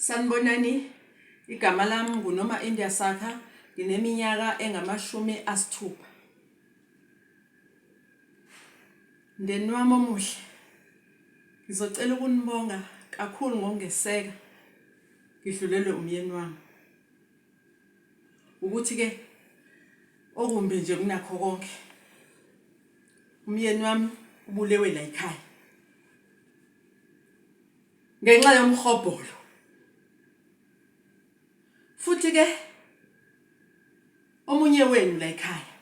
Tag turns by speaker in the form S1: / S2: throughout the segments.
S1: Sanibonani, igama lami nguNoma India Sakha, ngineminyaka engama-60. Mndeni wami omuhle, ngizocela ukunibonga kakhulu ngokungeseka ngidlulelwe umyeni wami. Ukuthi-ke okumbi nje kunakho konke, umyeni wami ubulewe layikhaya. Ngenxa yomhobholo. Futhi ke omunye wenu la ekhaya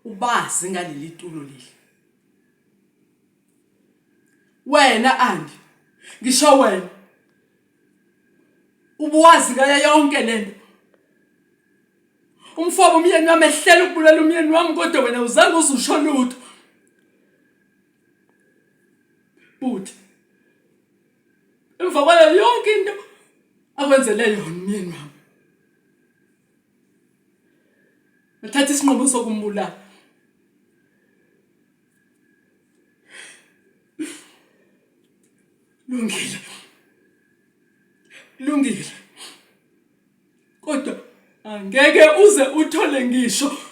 S1: ubazi ngaleli tulo leli. Wena Andi, ngisho wena ubuwazi ngayo yonke lento. Umfowabo umyeni wami ehlela ukubulala umyeni wami kodwa wena uzange uzusho lutho. Bhuti, emva kwayo yonke into akwenzele yona umyeni wami, ngathatha isinqumo sokumbulala. Lungile, lungile, kodwa angeke uze uthole ngisho.